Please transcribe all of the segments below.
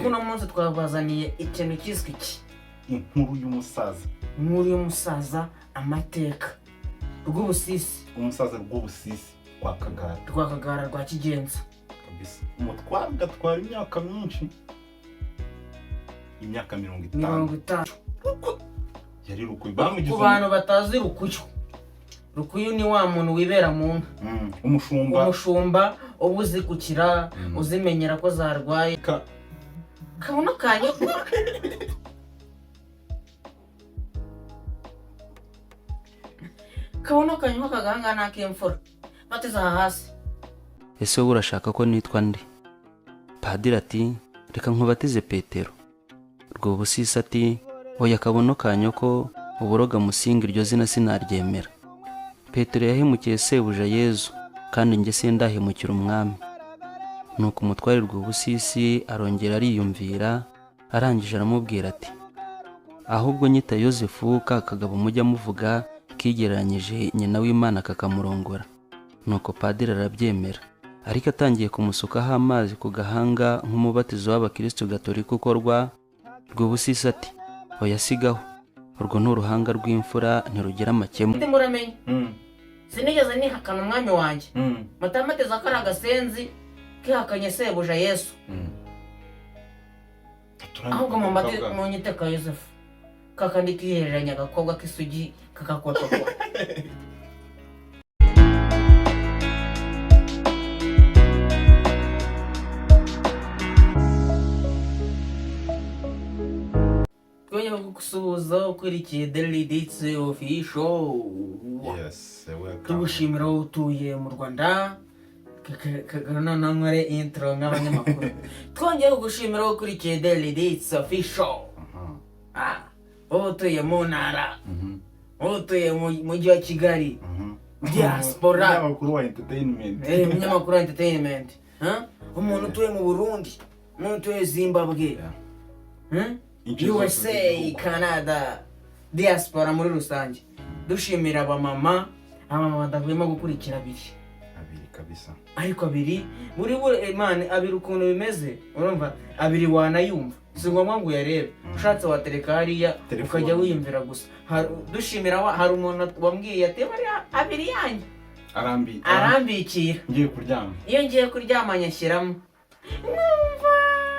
Kuko uno munsi twabazaniye ikintu cyiswe iki? Inkuru y'umusaza. Inkuru y'umusaza, amateka Rwubusisi. Umusaza Rwubusisi rwa Kagara. Rwa Kagara rwa Kigenza. Kabisa, umutware ugatwara imyaka myinshi, imyaka 50. 50. Yari Rukuyu, bamugize Ku bantu batazi Rukuyu, Rukuyu ni wa muntu wibera mu nka. Umushumba. Umushumba uba uzikukira, uzimenyera ko zarwaye. Kabuno kanya kabuno kanywa kagahanga ni ak'imfura bateze aha hasi. Ese wowe urashaka ko nitwa nde? Padiri ati: "Reka nkubatize Petero." Rwubusisi ati: "Oya, kabono ka nyoko uburoga musinga, iryo zina sinaryemera. Petero yahemukiye sebuja Yezu, kandi njye sindahemukira umwami." Nuko umutware Rwubusisi arongera ariyumvira, arangije aramubwira ati: "Ahubwo nyita Yozefu, ka kagabo mujya muvuga kigereranyije nyina w'Imana kakamurongora." Nuko padiri arabyemera, ariko atangiye kumusukaho amazi ku gahanga nk'umubatizo w'abakristo gatolika ukorwa, Rwubusisi ati: "Oya, sigaho, urwo ni uruhanga rw'imfura, ntirugira amakemwa." Ndi muramenye, sinigeze nihakana umwami wanjye. Mutamateze ko ari agasenzi kihakanye sebuja Yesu. Ahubwo munyite ka Yosefu, kakandi kihereranya agakobwa k'isugi kakakotokora. Twongeye kugusuhuza ukurikiye Daily Dits Official. Yes, welcome. Tugushimira wowe utuye mu Rwanda. Noneho nkore intro nk'abanyamakuru. Twongeye kugushimira wowe ukurikiye Daily Dits Official. Ah, wowe utuye mu ntara, wowe utuye mu mujyi wa Kigali, diaspora. Umunyamakuru wa entertainment. Umunyamakuru wa entertainment. Huh? Umuntu utuye mu Burundi, umuntu utuye Zimbabwe, Ince zose USA, z'igihugu. Canada, diaspora muri rusange. Dushimira abamama, abamama badahwema gukurikira abiri. Abiri kabisa. Ariko abiri buri imana abiri ukuntu bimeze, urumva abiri wanayumva, si ngombwa ngo uyarebe. Ushatse watereka hariya Telefone. ukajya wiyumvira gusa. Dushimira hari umuntu wambwiye ati: "Bariya abiri yanyu Arambi arambikira." Ngiye kuryama. Iyo ngiye kuryama nyashyiramo numva.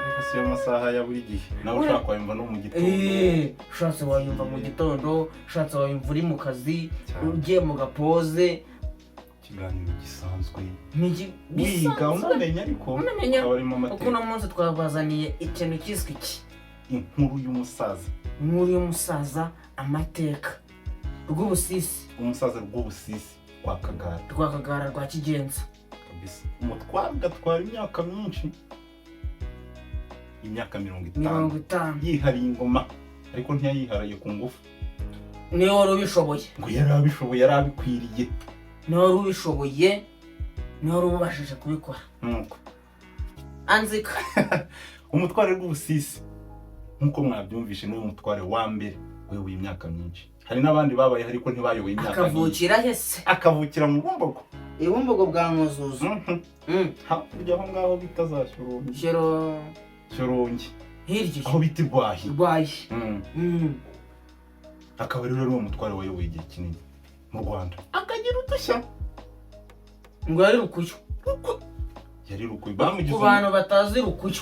Ariko si yo masaha ya buri gihe, nawe ushaka wayumva no mu gitondo. Ushatse wayumva mu gitondo, ushatse wayumva uri mu kazi, Cyane. ugiye mu gapoze. Ikiganiro gisanzwe, Ni wiga bisanzwe. unamenya, ariko Unamenya. ukaba arimo Kuko amateka. uno munsi twabazaniye ikintu cyiswe iki? Inkuru y'umusaza. Inkuru y'umusaza, amateka Rwubusisi. Umusaza Rwubusisi rwa Kagara. Rwa Kagara rwa Kigenza. Kabisa, umutware ugatwara imyaka myinshi, imyaka 50. 50. Yihariye ingoma, ariko ntiyayihariye ku ngufu. Niwe wari ubishoboye. Ngo yari abishoboye, yari abikwiriye. Niwe wari ubishoboye, niwe wari ubashije kubikora. Nuko anzika. Umutware Rwubusisi, nk'uko mwabyumvishe, niwe mutware wa mbere wayoboye imyaka myinshi. Hari n'abandi babaye ariko ntibayoboye imyaka myinshi. Akavukira he se? Akavukira mu Bumbogo. Ibumbogo bwa Nkuzuzu. Hakurya aho ngaho bita za Shyorongi. Shero. Shyorongi. Hirya. Aho bita Irwahi. Rwaye. Akaba rero ari uwo mutware wayoboye igihe kinini mu Rwanda, akagira udushya. Ngo yari Rukuyu. Yari Rukuyu, bamugize Ku bantu batazi Rukuyu,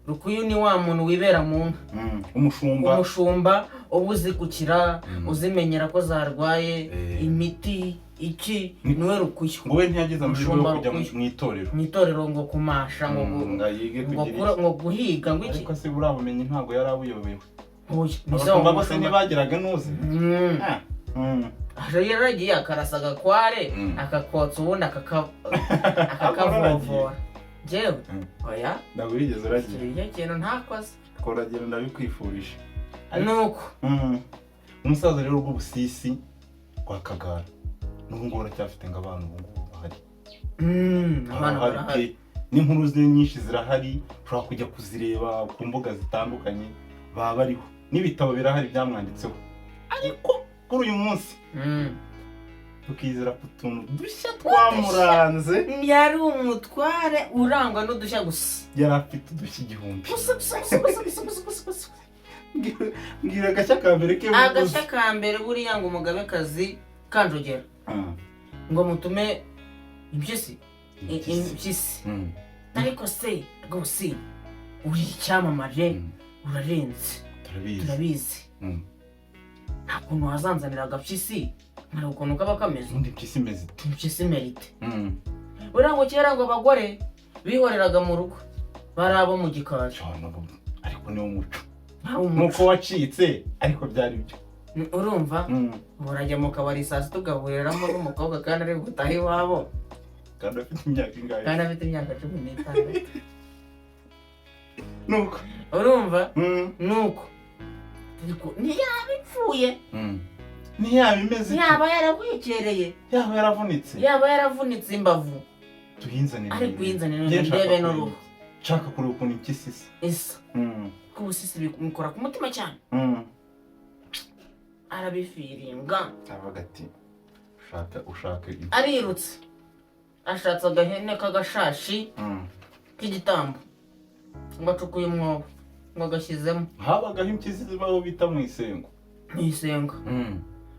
Rukuyu ni wa muntu wibera mu nka. Umushumba. Umushumba uba uzikukira, uzimenyera ko zarwaye, imiti iki. Niwe Rukuyu. Ngo we ntiyagize amahirwe yo Umushumba kujya Rukuyu. mu itorero. Mu itorero ngo kumasha, ngo Ngo ayige ngo kugira iki. ngo guhiga, ngo iki. Ariko se buriya bumenyi ntabwo yari abuyobewe? Oya, Abashumba bose umushumba. ntibagiraga nuzi. Aho yaragiye akarasa agakware, akakotsa, ubundi akakavovora. Njyewe? Oya. Ntabwo wigeze uragira? Icyo kintu ntakoze. Kuragira ndabikwifurije. Nuko Umusaza rero Rwubusisi rwa Kagara n'ubu ngubu aracyafite ngo abantu ubu ngubu bahari. Abana barahari barahari. pe, n'inkuru ze nyinshi zirahari, ushobora kujya kuzireba ku mbuga zitandukanye, baba bariho, n'ibitabo birahari byamwanditseho. Ariko kuri uyu munsi Tukizera ku tuntu dushya twamuranze. Yari umutware urangwa n'udushya gusa. Yari afite udushya 1000. Gusa gusa gusa gusa gusa gusa gusa gusa. Mbwira agashya ka mbere ke. Agashya ka mbere, buriya ngo umugabekazi Kanjogera ngo mutume impyisi. Impyisi. Impyisi. Ariko se rwose uri icyamamare, urarenze. Turabizi. Turabizi. Nta kuntu wazanzanira agapyisi nkareba ukuntu kaba kameze? Ubundi impyisi imeze ite? Impyisi merite. Buriya ngo kera ngo abagore bihoreraga mu rugo, bari abo mu gikari. Cyane ubu, ariko niwo muco. Nta umuco. Nuko wacitse, ariko byari byo. Urumva, urajya mu kabari saa sita ugahuriramo n'umukobwa kandi ari gutaha iwabo. Kandi afite imyaka ingahe? Kandi afite imyaka 16. Nuko Urumva, nuko ariko ntiyaba ipfuye. Ntiyaba imeze ite? Yaba yarahwekereye. Yaba yaravunitse. Yaba yaravunitse imbavu. Tuyinzanire. Ariko uyinzanire. Njye nshaka ndebe kureba. n'uruhu. Nshaka kureba ukuntu impyisi isa. Isa. Ubusisi bimukora ku mutima cyane. Arabifiringa. Avuga ati ushaka ushaka Arirutse, ashatse agahene k'agashashi k'igitambo, ngo acukuye umwobo ngo agashyizemo. Habagaho impyisi zibaho bita mu isengo. Mu isenga.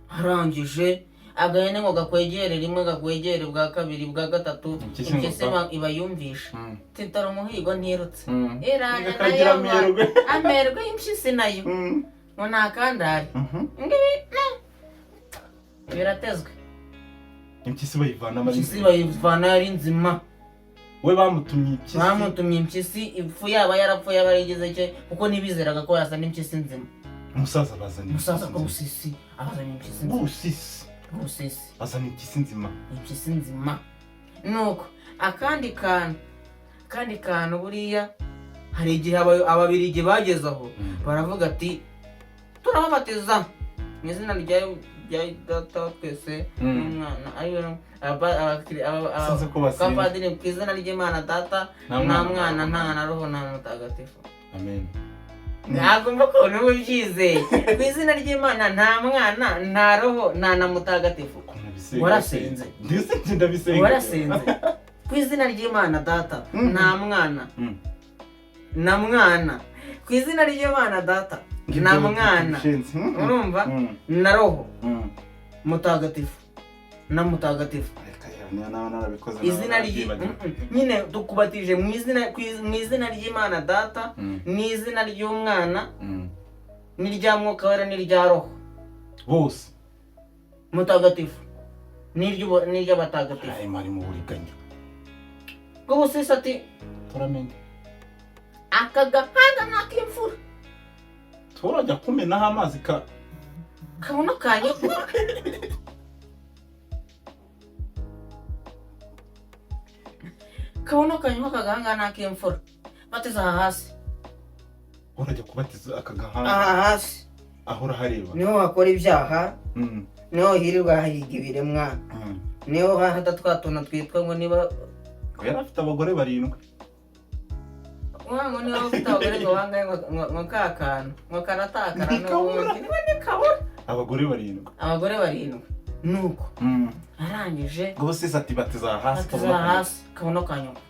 Arangije agahene ngo gakwegere rimwe, gakwegere bwa kabiri, bwa gatatu. Impyisi ngo Impyisi pa. iba yumvishe titara umuhigo, ntirutse, iraje. Ikagira Nayo ngo amerwe. Amerwe y'impyisi nayo ngo ntakandare. Ngibi biratezwe. Impyisi bayivanamo ari Impyisi nzima. bayivana ari nzima. We bamutumye impyisi. Bamutumye impyisi ipfu, yaba yarapfuye, yaba yarigeze cye, kuko ntibizeraga ko yazana impyisi nzima. Umusaza bazana Umusaza impyisi ko nzima. Busisi abazana impyisi nzima. Busisi. Busisi. Azana impyisi nzima. Impyisi nzima. Nuko akandi kantu, buriya hari igihe Ababirigi bageze aho baravuga ati turababatiza mu izina rya Data wa twese n'Umwana, ariwe Sinzi ko basenga. abapadiri, ku izina ry'Imana Data Nta nta Mwana, Mwana, nta na Roho nta Mutagatifu. Amen. Ntabwo mba ukuntu uba ubyizeye, ku izina ry'Imana nta Mwana, nta Roho, nta na Mutagatifu. Ukuntu bisenga. Warasenze. Ndetse njye ndabisenga. Warasenze ku izina ry'Imana Data nta Mwana na Mwana, ku izina ry'Imana Data Ngibyo na Mwana, bishenze. Urumva, na Roho Mutagatifu na Mutagatifu. Reka yewe, niyo nawe narabikoze. Izina nawe ry narabyibagiwe. Nyine tukubatije mu izina mu izina ry'Imana Data n'izina ry'Umwana n'irya Mwuka Wera n'irya Roho Bose. Mutagatifu n'iry'abatagatifu. Harimo ari mu buriganya. Rw'ubusisi ati Turamenya. aka gahanga ni ak'imfura. Turajya kumenaho amazi ka Kabuno kanye. Kabuno kanye, aka gahanga ni ak'imfura, bateze aha hasi. Urajya kubatiza aka gahanga. Aha hasi. Aho urahareba. Niho hakora ibyaha. Niho hirirwa hahiga ibiremwa. Niho hahata twa tuntu twitwa ngo niba Ngo yari afite abagore barindwi. Ngo niba ufite abagore ngo bangahe, ngo ka kantu ngo karatakara. Ntikabura. N'ubundi niba ntikabura. Abagore barindwi. Abagore barindwi, nuko arangije. Ngo bose ati batiza aha hasi. Batiza aha hasi, kabuno ka nyoko,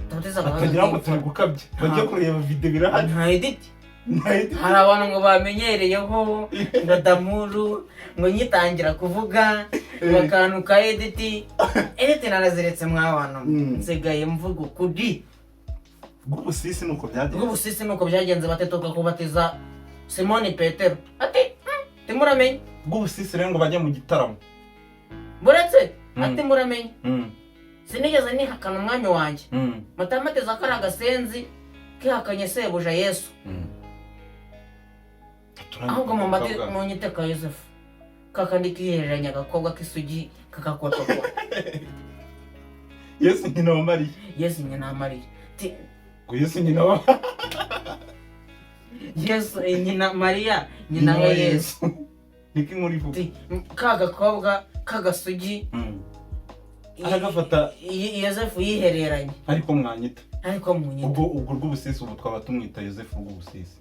tubatiza agahanga Batagira ngo k'imfura. turi gukabya, bajye kureba video, birahari. Nta edit. Nta edit. Hari abantu ngo bamenyereyeho ngo damuru ngo nyitangira kuvuga ngo akantu ka edit, edit naraziretse mw'abantu. Nsigaye mvuga ukuri. Rw'ubusisi nuko byagenze. Rw'ubusisi nuko byagenze, batetuka kubatiza Simoni Petero ati "Timuramenye." Rw'ubusisi rero ngo bajye mu gitaramo. Buretse ati muramenye sinigeze nihakana umwami wanjye, mutamatiza ko ari agasenzi kihakanye sebuja Yesu, ahubwo munyite ka Yosefu kakandi kihereranya agakobwa k'isugi kakakotokwa. Yesu nyina wa Mariya. Yesu nyina wa Mariya. Ngo Yesu nyina wa Yesu nyina Mariya nyina wa Yesu. Niko inkuru ivuga. Ka gakobwa k'agasugi Aragafata. Yosefu yihereranye. Ariko mwanyita. Ariko munyita. Ubwo Rw'ubusisi ubu twaba tumwita Yosefu Rw'ubusisi,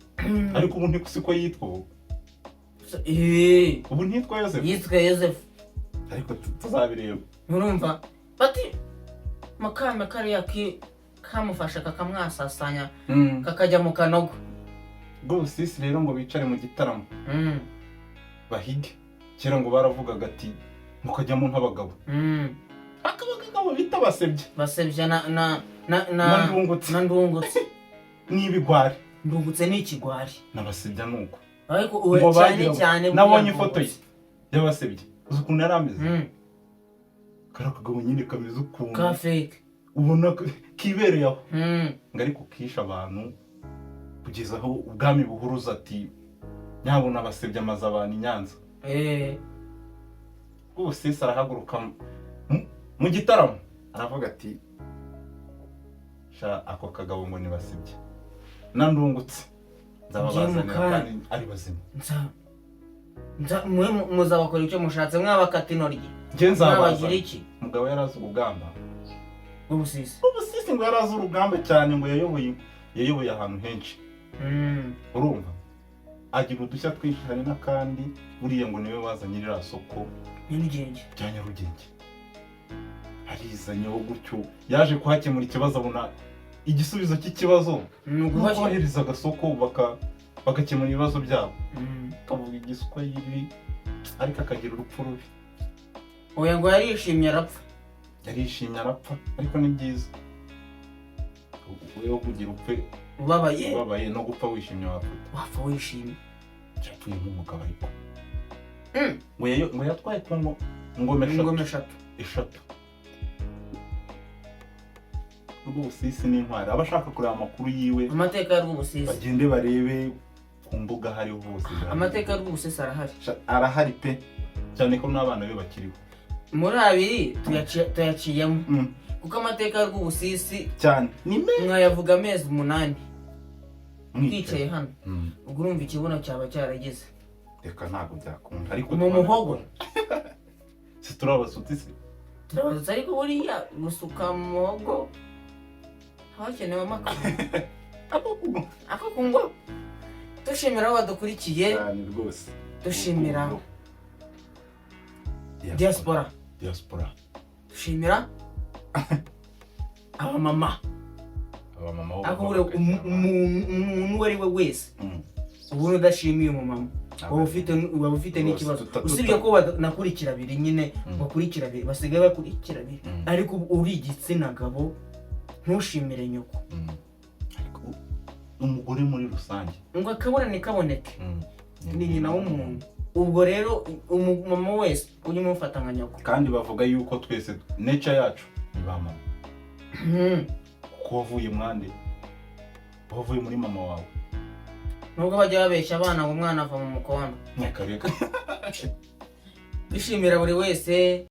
ariko ubu siko yitwa ubu. Ubu ntitwa Yosefu. Yitwa Yosefu. Ariko tuzabireba. Murumva bati mukame kariya kamufashe kakamwasasanya, kakajya mu kanogo. Rwubusisi rero ngo bicare mu gitaramo, bahige. Kera ngo baravugaga ati mukajyamo nk'abagabo, akaba akagabo bita Basebye. Basebye na na na Na Ndungutse. Na Ndungutse. N'ibigwari. Ndungutse ni ikigwari. N'Abasebya ni uko. Ariko uwe Ngo cyane bagira cyane nabonye buriya ifoto ye Ndungutse. y'Abasebye, uzi ukuntu yari ameze? Kariya kagabo nyine kameze ukuntu Ka fake. Ubona kibereye aho, ngo ariko kishe abantu kugeza aho ubwami buhuruza ati nyabuna Abasebya amaze abantu i Nyanza. Rwubusisi arahaguruka mu gitaramo, aravuga ati sha, ako kagabo ngo nibasebye na Ndungutse nzababazanira Mukanya. kandi ari bazima. Nza mwe muzabakora icyo mushatse, mwabakata intoryi, Njye mwabagira nzabazana. iki. Umugabo yari azi urugamba. Rwubusisi. Ubusisi ngo yari azi urugamba cyane, ngo yayoboye ahantu henshi. Urumva agira udushya twinshi. Hari n'akandi, buriya ngo niwe wazanye ririya soko Nyarugenge. rya Nyarugenge, arizanyeho gutyo. Yaje kuhakemura ikibazo, abona igisubizo cy'ikibazo Ni ni uguhashya. ukohereza agasoko bagakemura ibibazo byabo. Akavuga igiswahili ariko akagira urupfu rubi. Oya, ngo yarishimye arapfa. Yarishimye arapfa, ariko ni byiza wowe kugira upfe Ubabaye. ubabaye no gupfa wishimye wapfa. Wapfa wishimye. Yapfuye nk'umugabo ariko. Ngo yatwaye ku ngoma eshatu. Ingoma eshatu. Eshatu. Rwubusisi n'intwari. Abashaka kureba amakuru yiwe, Amateka ya Rwubusisi, bagende barebe ku mbuga hariho hose. Amateka ya Rwubusisi arahari. Arahari pe, cyane ko n'abana be bakiriho. Muri abiri tuyaciyemo, kuko amateka ya Rwubusisi Cyane ni meza. mwayavuga amezi 8 Mwicaye. twicaye hano. Ubwo urumva ikibuno cyaba cyarageze Reka, ntabwo byakunda ariko mu muhogo. Si turi abasutsi se? Turabazutse, ariko buriya gusuka mu muhogo haba hakenewemo akantu ako kunywa. Dushimira abo badukurikiye. Cyane rwose. Dushimira diaspora. Diaspora. Dushimira abamama. Abamama bo Ariko bava buriya bakagira abana. umuntu uwo ari we wese ubundi udashimiye umumama, waba ufite Rwose, n'ikibazo. Usibye ko banakurikira abiri nyine, bakurikira abiri, basigaye bakurikira abiri. Ariko uri igitsina gabo ntushimire nyoko. Ariko umugore muri rusange. Ngo akabura ntikaboneke, ni nyina w'umuntu. Ubwo rero umumama wese ujye umufata nka nyoko. Kandi bavuga yuko twese nature yacu ni ba mama, kuko wavuye mwande, wavuye muri mama wawe. Nubwo bajya babeshya abana ngo umwana ava mu mukondo. Reka reka. Dushimira buri wese.